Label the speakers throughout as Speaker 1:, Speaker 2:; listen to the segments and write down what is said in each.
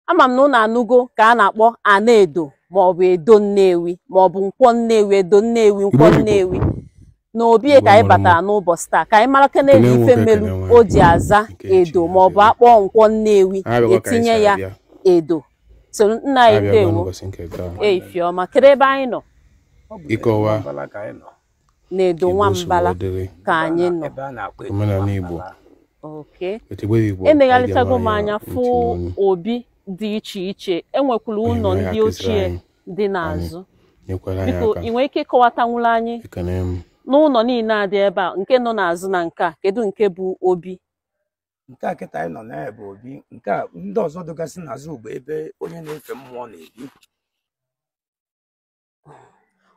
Speaker 1: Ama m na unu anụgo ka a na-akpọ Anaedo maọbụ Edo Nnewi maọbụ Nkwọ Nnewi, Edo Nnewi, Nkwọ
Speaker 2: Igbo Igbo.
Speaker 1: Nnewi. Na obi ka anyị
Speaker 2: Igbo mara
Speaker 1: batara n'ụbọchị taa ka anyị mara kenelu
Speaker 2: Kene
Speaker 1: ife
Speaker 2: nwoke,
Speaker 1: melu
Speaker 2: kene nwaanyị.
Speaker 1: o ji aza
Speaker 2: Nke echi
Speaker 1: Edo
Speaker 2: ya
Speaker 1: maọbụ
Speaker 2: zere.
Speaker 1: akpọ Nkwọ Nnewi
Speaker 2: Anyị abịagwa ka anyị
Speaker 1: etinye
Speaker 2: si
Speaker 1: ya
Speaker 2: abịa.
Speaker 1: Edo. So nna anyị,
Speaker 2: Anyị abịagwa
Speaker 1: ndewo.
Speaker 2: n'ụbọchị nke taa.
Speaker 1: Eifiọma, kedu ebe anyị nọ?
Speaker 3: Ọ bụ
Speaker 2: Ịkọwa
Speaker 3: Edo Nwambala ka anyị nọ.
Speaker 1: Na Edo
Speaker 2: Igbo si
Speaker 1: Nwambala
Speaker 2: wee dịrị.
Speaker 1: ka anyị nọ.
Speaker 3: Ebe a na-akpọ Edo
Speaker 2: Omenala Igbo.
Speaker 3: Nwambala.
Speaker 1: Okay.
Speaker 2: Etu Igbo Igbo, anyị
Speaker 1: Emegharịchago m
Speaker 2: ga-eme
Speaker 1: anya
Speaker 2: anya
Speaker 1: fụ
Speaker 2: ntị n'onu.
Speaker 1: obi dị iche iche, enwekwara
Speaker 2: Onye
Speaker 1: ụlọ
Speaker 2: mere
Speaker 1: ndị
Speaker 2: ya kụziri
Speaker 1: ochie
Speaker 2: anyị,
Speaker 1: dị n'azụ.
Speaker 2: Nyekwara anyị
Speaker 1: Biko,
Speaker 2: aka.
Speaker 1: ị nwere ike ịkọwatanwuru anyị
Speaker 2: Ekene m.
Speaker 1: n'ụlọ niile a dị ebe a, nke nọ n'azụ na nke a, kedu nke bụ obi?
Speaker 3: Nke a kịta anyị nọ na ya bụ obi. Nke a ndị ọzọ dịgasị n'azụ bụ ebe onye na-efe mmụọ na-ebi.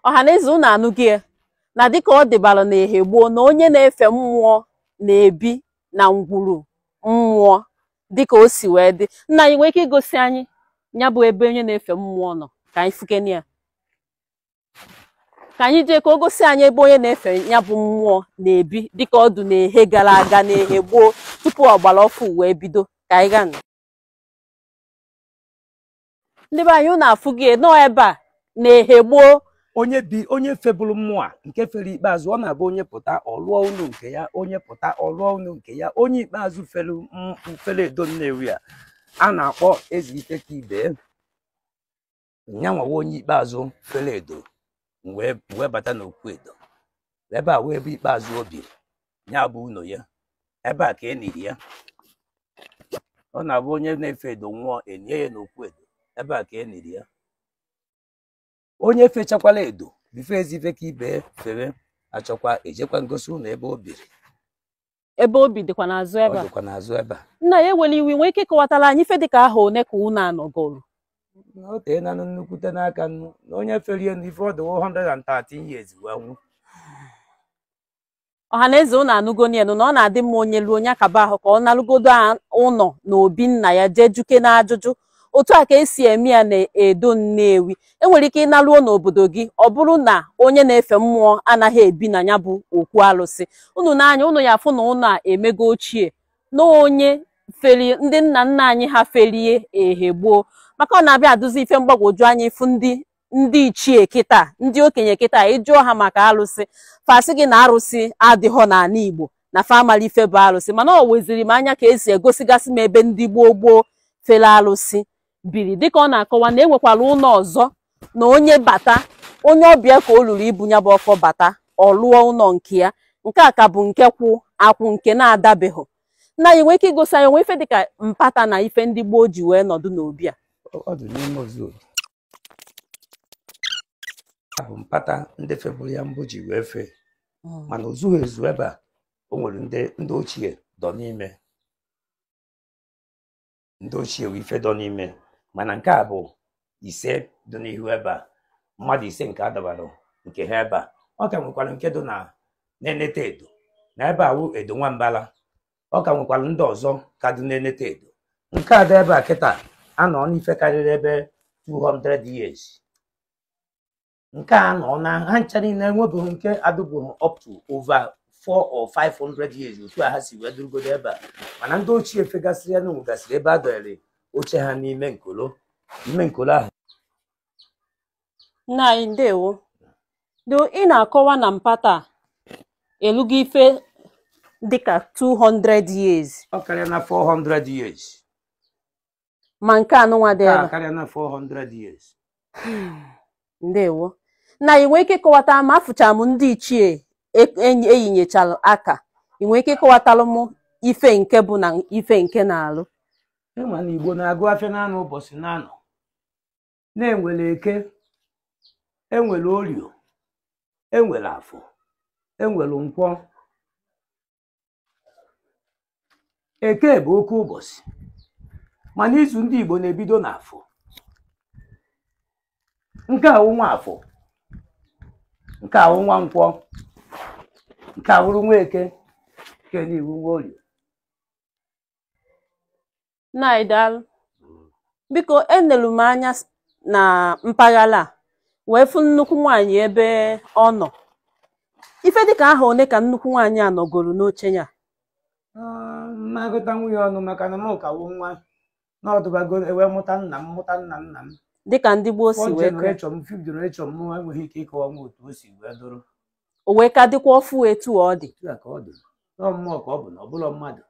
Speaker 1: Ọha na eze, unu anụghị ya na dịka ọ dịbara na ehe gboo na onye na-efe mmụọ na-ebi na ngwuru mmụọ, dịka o si wee dị. Nna anyị, nwere ike igosi anyị ya bụ ebe onye na-efe mmụọ nọ ka anyị fukene ya, ka anyị jee ka o gosi anyị ebe onye na-efe ya bụ mmụọ na-ebi, dịka ọ dị na-ehe gara aga, na-ehe gboo tupu ọgbara ọfụ wee bido. Ka anyị gaa nụ. Ndị be anyị, unu afụghị nọọ ebe a na-ehe gboo.
Speaker 3: Onye bi, onye febụrụ mmụọ a nke fere ikpeazụ, ọ na-abụ onye pụta, ọ lụọ ụlọ nke ya. Onye pụta, ọ lụọ ụlọ nke ya. Onye ikpeazụ fere fere Edo Nnewi a a na-akpọ Eze Ifeka Ibe nyanwawa, onye ikpeazụ fere Edo wee bata n'okwu Edo ebe a, wee bụ ikpeazụ o biri, ya bụ ụlọ ya ebe a ka e niri ya. Ọ na-abụ onye na-efe Edo nwụọ, enye ya n'okwu Edo ebe a ka e niri ya. Onye fechakwala Edo before Eze Ifeka Ibe fere, achọkwa ejekwa ngosi ụlọ ebe o biri.
Speaker 1: Ebe obi dịkwa n'azụ
Speaker 3: Ọ
Speaker 1: ebe a?
Speaker 3: Dịkwa n'azụ ebe a.
Speaker 1: Nna ya, ewela iwe, nwee ike ịkọwatara anyị ife dịka aha one ka unu anọgoro?
Speaker 3: Na o tee na nnukwute n'aka nnu na onye ferie nnu ife ọ dịwo 113 years wee nwụ.
Speaker 1: Ọha na eze, unu anụgo nienu na ọ na-adị mma onye luo onye akaba ahụ ka ọ nalụgodo ụlọ na obi nna ya, jee juke na ajụjụ. Otu a ka esi eme ya na Edo Nnewi. Enwere ike ịnaluo n'obodo gị, ọ bụrụ na onye na-efe mmụọ anaghị ebi na ya bụ okwu alụsị unu n'anya unu ya afụ na ụnụ a emego ochie na onye ferie ndị nna nna anyị ha ferie ehe gboo, maka ọ na-abịa adụzi ife mgbagwoju anya ịfụ ndị ichie kịta, ndị okenye kịta, ịjụọ ha maka alụsị, fasị gị na arụsị adịghọ n'ala Igbo, na fa amala ife bụ alụsị. Mana ọ weziri m anya ka esi egosigasị m ebe ndị gboo gboo fere alụsị biri, dịka ọ na-akọwa na enwekwara ụlọ ọzọ na onye bata, onye ọbịa ka o luru ibu ya bụ ọkọ bata, ọ lụọ ụlọ nke ya. Nke a ka bụ nke kwụ akwụ, nke na-adabeghị. Nna anyị, nwee ike igosi anyị onwe ife dịka mpata na ife ndị gboo ji wee nọdụ n'obi a?
Speaker 3: Ọ dị n'ime ozu obi ahụ, mpata ndị febụrụ ya mbụ ji wee fee, mana o zughị ezu ebe a. O nwere ndị ochie dọ n'ime, ndị ochie wee ife dọ n'ime, mana nke a bụ ise dị n'ihu ebe a, mmadụ ise nke a dabara nke ha ebe a. Ọ ka nwekwara nke dị na na-enete Edo na ebe a wụ Edo Nwambala. Ọ ka nwekwara ndị ọzọ ka dị na-enete Edo. Nke a dị ebe a kịta anọ n'ife karịrị ebe 200 years. Nke a nọ na ha ncha niile enwebeghị nke adịbụghị up to over 4 or 500 years otu a ha si wee durugodo ebe a. Mana ndị ochie fegasịrị ya na nwegasịrị ebe a dọnyere oche ha n'ime nkolo, ime nkolo ahụ.
Speaker 1: Nna anyị, ndewo. Do ị na-akọwa na mpata a elugo ife dịka 200 years?
Speaker 3: Ọ karịa na 400 years.
Speaker 1: Ma nke anụnwa dị
Speaker 3: Nke
Speaker 1: ebe
Speaker 3: a
Speaker 1: a?
Speaker 3: Karịa na 400 years.
Speaker 1: Ndewo. Nna anyị, nwee ike ịkọwata ma afụchara m ndị ichie eyinyechara aka, ị nwee ike ịkọwatalụ m ife nke bụ na ife nke na-alụ?
Speaker 3: Ịma na Igbo na-agụ afịa naanị ụbọchị naanọ, na-enwere Eke, enwere Orio, enwere Afọ, enwere Nkwọ. Eke bụ oke ụbọchị, mana izu ndị Igbo na-ebido n'Afọ. Nke a wụ nwa Afọ, nke a wụ nwa Nkwọ, nke a wụrụ nwa Eke, nke n'iwu nwa Orio.
Speaker 1: Nna anyị, daalụ. Biko, enelu m anya na mpaghara a wee fụ nnukwu nwaanyị ebe ọ nọ. Ife dịka aha one ka nnukwu nwaanyị a nọgoro n'oche ya?
Speaker 3: Mmagụta nwunye ọnụ, maka na m ka wụ nwa. Na ọdụbago ewee mụta nna m, mụta nna nna m.
Speaker 1: Dịka ndị gboo si
Speaker 3: Fourth
Speaker 1: wee kee.
Speaker 3: generation m, fifth generation m enweghị ike ịkọwa m otu o si wee dụrụ.
Speaker 1: O wee ka dịkwa ọfụ etu ọ dị.
Speaker 3: Otu a ka ọ dị. Nọọ mmụọ ka ọ bụ na ọ bụlọ mmadụ.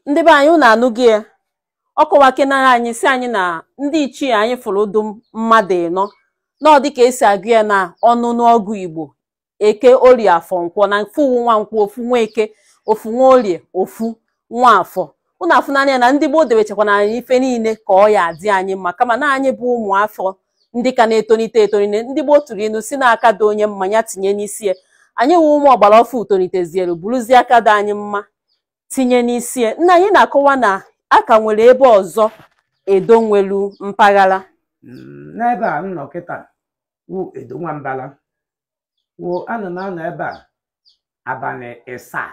Speaker 1: Ndị be anyị, unu anụghị ya. Ọ kọwakenara anyị si anyị na ndị ichie anyị fụrụ ụdụ mmadụ ịnọ na ọ dịka esi agụ ya na ọnụnụọgụ Igbo: Eke, Orie, Afọ, Nkwọ. Na mfuwu nwa nkwọ, ofu nwa eke, ofu nwa orie, ofu nwa afọ. Unu afụnanya ya na ndị gboo debechakwana anyị ife niile ka ọ ya adị anyị mma, kama na anyị bụ ụmụ afọ ndị ka na-etonite etonite. Ndị gboo tụrụ inu si n'aka dị onye mma ya tinye n'isi ya. Anyị wụ ụmụ ọgbara ọfụ tonitezielu buruzie aka dị anyị mma tinye n'isi ya. Nna anyị na-akọwa na a ka nwere ebe ọzọ Edo nwelu mpaghara.
Speaker 3: N'ebe a m nọ kịta wụ Edo Nwambala, wụ ana m anọ ebe a abalị ịsaa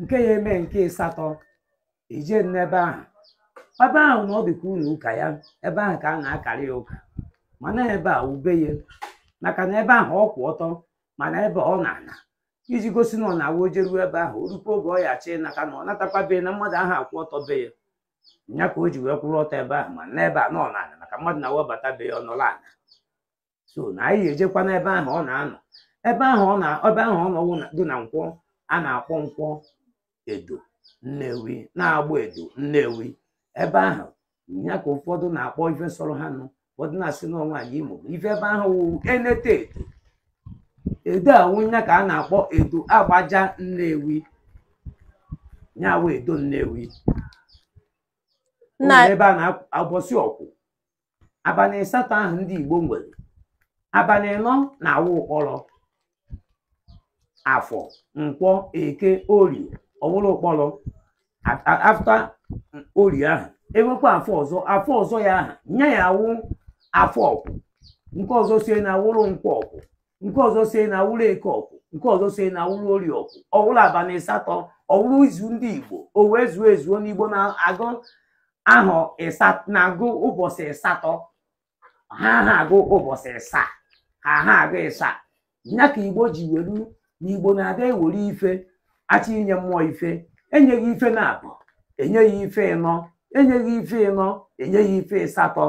Speaker 3: nke ya eme nke ịsatọ ije n'ebe ahụ. Ebe ahụ na ọ dị ka ụlọ ụka ya, ebe ahụ ka a na-akarị ya ụka, mana ebe a ube ya maka na ebe ahụ ọ kwụ ọtọ, mana ebe ọ na-ana iji gosi na ọ na-awụ ojeruo ebe ahụ o rukwa oge ọ ya achọ ịnata na ọ natakwa be na mmadụ ahụ akwụ ọtọ be ya, nya ka o ji wee kwụrụ ọtọ ebe ahụ. Ma n'ebe a na ọ na-ana maka mmadụ na-awabata be ya ọ nọrọ ana. So na anyị ejekwa n'ebe ahụ ọ na-anọ, ebe ahụ ọ na ebe ahụ ọ nọwụ dị na nkwọ a na-akpọ Nkwọ Edo Nnewi, na-agbụ Edo Nnewi. Ebe ahụ nya ka ụfọdụ na-akpọ ife sọrọ ha nụ, ụfọdụ na-asị na nwaanyị Imo ife ebe ahụ wụ enete Edo. Edo awụ nya ka a na-akpọ Edo Agbaja Nnewi, nya wụ Edo Nnewi.
Speaker 1: Nna
Speaker 3: ebe a na-abọsị ọkwụ abalị asatọ ahụ ndị Igbo nwere abalị ịnọ na-awụ ụkpọrọ, afọ, nkwọ, eke, orie, ọwụrụ ụkpọrọ. After orie ahụ enwekwa afọ ọzọ, afọ ọzọ ya ahụ nya ya awụ afọ ọkwụ, nke ọzọ sie na awụrụ nkwọ ọkwụ, nke ọzọ sie na awụrụ eke ọkwụ, nke ọzọ sie na awụrụ orie ọkwụ. Ọwụrụ abalị asatọ, ọwụrụ izu ndị Igbo o wee zuo ezuo n'Igbo na-agụ ahọ na-agụ ụbọchị asatọ, ha ha agụ ụbọchị ịsaa, ha ha agụ ịsaa. Nya ka Igbo ji welu na Igbo na-ada ewere ife achọ inye mmụọ ife, enyeghị ife na abụọ, enyeghị ife ịnọ, enyeghị ife ịnọ, enyeghị ife ịsatọ.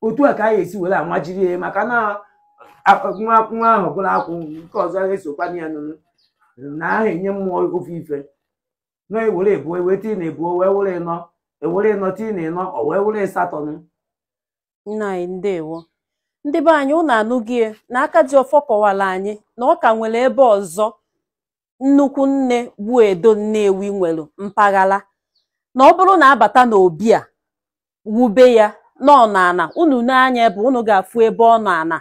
Speaker 3: Otu a ka a ga-esi were amajiri ya maka na nwa ahụ gụrụ akwụ nke ọzọ esokwana ya nụnụ na aha enye mmụọ ofe ife na ewere ebuo ewee tii na ebuo wee were ịnọ, ewere ịnọ tii na ịnọ, ọ wee were ịsatọ.
Speaker 1: Nna anyị ndewo. Ndị be anyị, unu anụghị na aka ji ọfọ kọwara anyị na ọ ka nwere ebe ọzọ nnukwu nne bụ Edo Nnewi nwere mpaghara, na ọ bụrụ na abata n'obi a wube ya nọ n'ana, unu n'anya ebe unu ga-afụ ebe ọ nọ ana.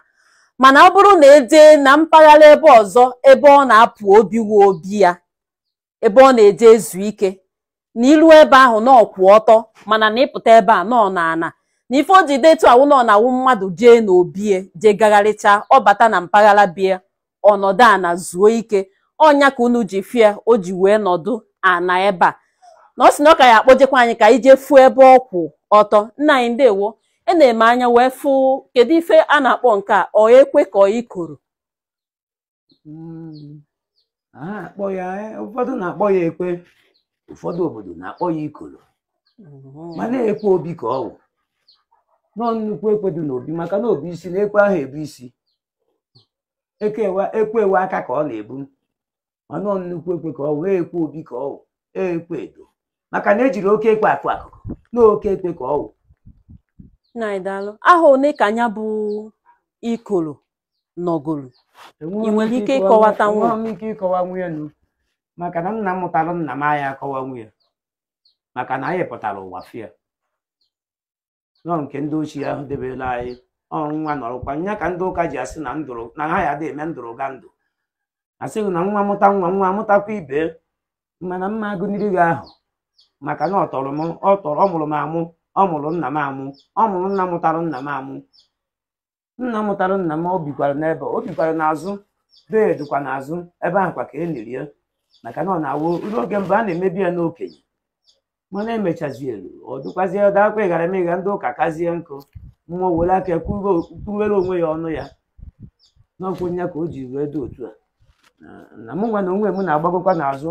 Speaker 1: Mana ọ bụrụ na eje na mpaghara ebe ọzọ ebe ọ na-apụ obi wu obi ya, ebe ọ na-eje ezu ike, na ilu ebe ahụ na ọkwụ ọtọ, mana na ịpụta ebe a nọ n'ana, na ife o ji detu awụ nọ na-awụ mmadụ jee n'obie jee gagharịcha, ọ bata na mpaghara bie ọnọdụ ana zuo ike. Ọnya ka unu ji fie o ji wee nọdụ ana ebe a. Na ọ sị na ọ ka ya akpọjekwa anyị ka anyị jee fuo ebe ọ kwụ ọtọ. Nna anyị ndewo. E na-eme anya wee fụ kedu ife a na-akpọ nke a, ọ ekwe ka ọ ikoro?
Speaker 3: A na-akpọ ya, ụfọdụ na-akpọ ya ekwe, ụfọdụ obodo na-akpọ ya ikoro, mana ekwe obi ka ọ wụ nọọ nnukwu ekwe dị n'obi, maka na obi isi na ekwe ahụ ebu isi, ekwe ewe aka ka ọ na-ebu, mana ọ nnukwu ekwe ka ọ wụ, ekwe obi ka ọ wụ, ekwe edo, maka na ejiri oke ekwe akụ akụkụ na oke ekwe ka ọ wụ.
Speaker 1: Nna anyị daalụ. Aha one ka anya bụ ikoro nọgoro? Ị nwere ike ịkọwata nwa?
Speaker 3: Enweghị m ike ịkọwa nwunye nụ, maka na nna m mụtara nna m anyị akọwa nwunye, maka na anyị pụtara ụwa fia nọ nke ndị ochie ahụ debere anyị ọnwa nọrọkwa nya ka ndị ụka ji asị na ndụrụ na ha ya adịghị eme ndụrụ ga ndụ, asịghị na nwa mụta nwa nwa amụtakwa ibe, mana mma agụniri gị ahụ maka na ọ tọrọ m ọ tọrọ ọ mụrụ m amụ, ọ mụrụ nna m amụ, ọ mụrụ nna mụtara nna m amụ, nna mụtara nna m o bikwara n'ebe o bikwara n'azụ bee dịkwa n'azụ ebe ahụ kwa ka e liri ya, maka na ọ na-awụ ruo oge mbụ a na-emebi ya n'okenye, mana emechazielu ọ dịkwazie dakwa ịghara emegha ndị ụka kazie nkụ mmụọ were aka kwuwere onwe ya ọnụ ya n'ọkwụ nya ka o ji wee dị otu a. Na mụ nwa na onwe m na-agbagokwa n'azụ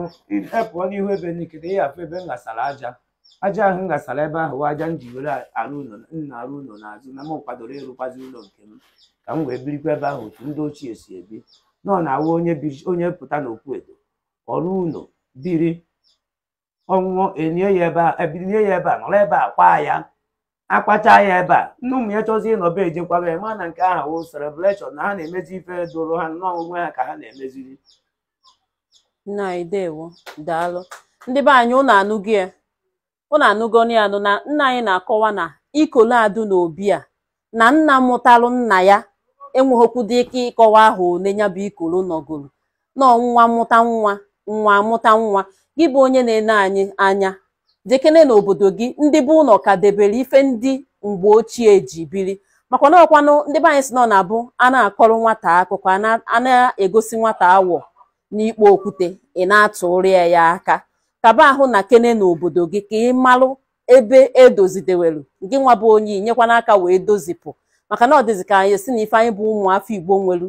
Speaker 3: pụọ n'ihu ebe nkịtị ya afụ ebe m ghasara aja. Aja ahụ m ghasara ebe ahụ aja m ji were arụ ụlọ m na-arụ ụlọ n'azụ, na m kwadoro ịrụkwazi ụlọ nke m ka m wee birikwa ebe ahụ otu ndị ochie si ebi. Nọ na-awụ onye biri onye pụta n'okwu edo ọrụ ụlọ biri ọnwụọ enye ya ebe a, ebilie ya ebe a, nọrọ ebe a kwaa ya, akpacha ya ebe a, nne ụmụ ya chọzi ịnọbe ejekwaba ya, ma na nke ahụ wụ celebration na ha na-emezi ife doro ha nnọọ onwe ha ka ha na-emeziri.
Speaker 1: Nna anyị dewo, daalụ. Ndị be anyị, ụnụ anụgo ya, ụnụ anụgo ya anụ na nna anyị na-akọwa na ikolo adụ n'obi a na nna mụtalụ nna ya enweghịkwudo ike ịkọwa aha one ya bụ ikolo nọgoro nọọ nwa mụta nwa, nwa amụta nwa. Gị bụ onye na-ene anyị anya, jekene n'obodo gị ndị bụ ụlọ ka debere ife ndị mgbe ochie ji biri, makwa na ọkwanụ ndị be anyị si nọ na-abụ a na-akọrọ nwata akụkọ, a na-egosi nwata awọ n'ikpo okwute, ị na-atụrụ ya aka. Kaba ahụ na kene n'obodo gị ka ị malụ ebe edozidewelu gị nwa bụ onye nyekwa n'aka wee dozipụ, maka na ọ dịzị ka anyị si na ife anyị bụ ụmụafọ Igbo nwelu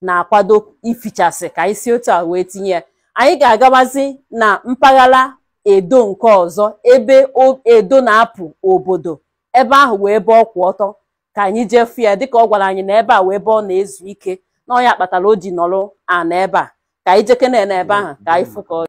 Speaker 1: na-akwado ifichasị ka anyị si otu a wee tinye ya. Anyị ga-agabazi na mpaghara Edo nke ọzọ ebe Edo na-apụ obodo, ebe ahụ wee ebe ọ kwụ ọtọ ka anyị jee fụ ya, dịka ọ gwara anyị na ebe a wee ebe ọ na-ezu ike na ọ ya kpatara o ji nọrọ ana ebe a. Ka anyị jekene n'ebe ahụ ka anyị fụ ka ọ.